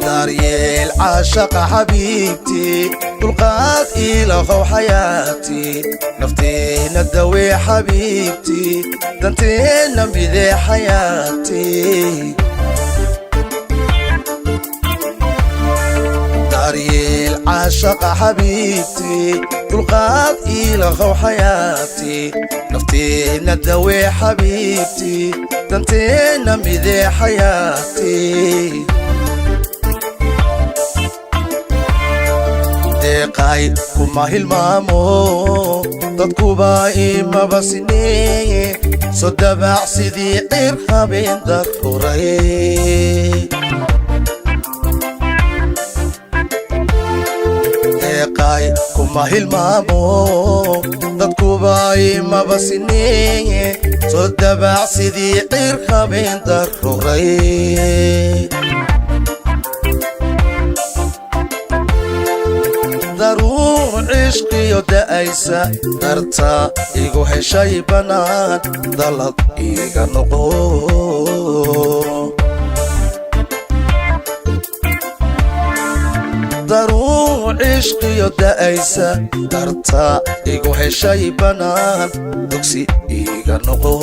Daryeel caashaqa xabiibtii, dulqaad iilahow xayaatii, nafteenna dawee xabiibtii, danteenna midee xayaatii. Daryeel caashaqa xabiibtii, dulqaad iilahow xayaatii, nafteenna dawee xabiibtii, danteenna midee xayaatii. Deeqay kuma hilmaamo, dadkuba imaba sineeye, soo dabac sidii cir habeen daruuray. Deeqay kuma hilmaamo, dadkuba imaba sineeye, soo dabac sidii cir habeen daruuray. Daruur cishqiyo da'aysa darta igu heshay bannaan, dalad iiga noqo. Daruur cishqiyo da'aysa darta igu heshay bannaan, dugsi iiga noqo.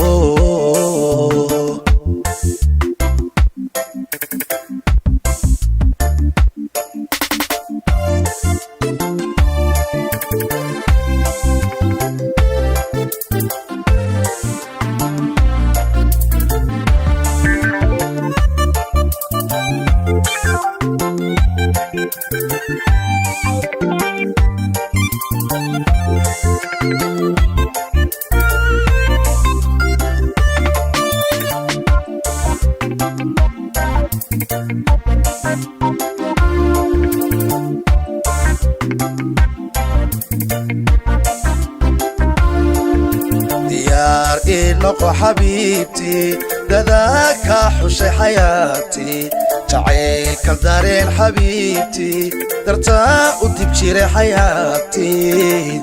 Diyaar ii noqo xabiibtii, dadaaka xushay xayaatii, jacaylka dareen xabiibtii, dartaa u dib jiray xayaatii.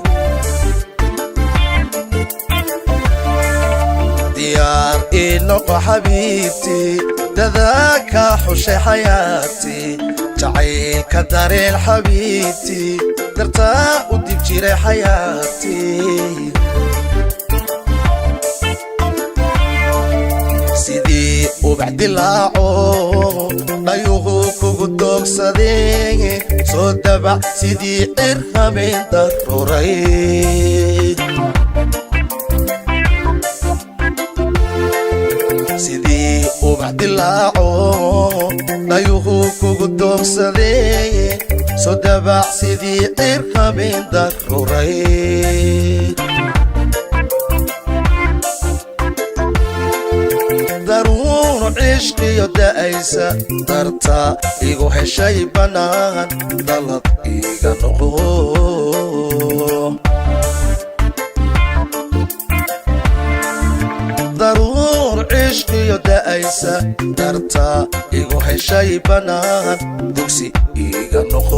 Diyaar ii noqo xabiibtii, dadaaka xushay xayaatii, jacaylka dareen xabiibtii, dartaa u dib jiray xayaatii. Sidii ubax dilaaco dhayuhu kugu doogsadee, soo dabac sidii cir habeen daruuray. Sidii ubax dilaaco dhayuhu kugu doogsadee, soo dabac sidii cir habeen daruuray. Daruur cishqiyo da'aysa darta igu heshay bannaan, dalad iiga noqo. Daruur cishqiyo da'aysa darta igu heshay bannaan, dugsi iiga noqo.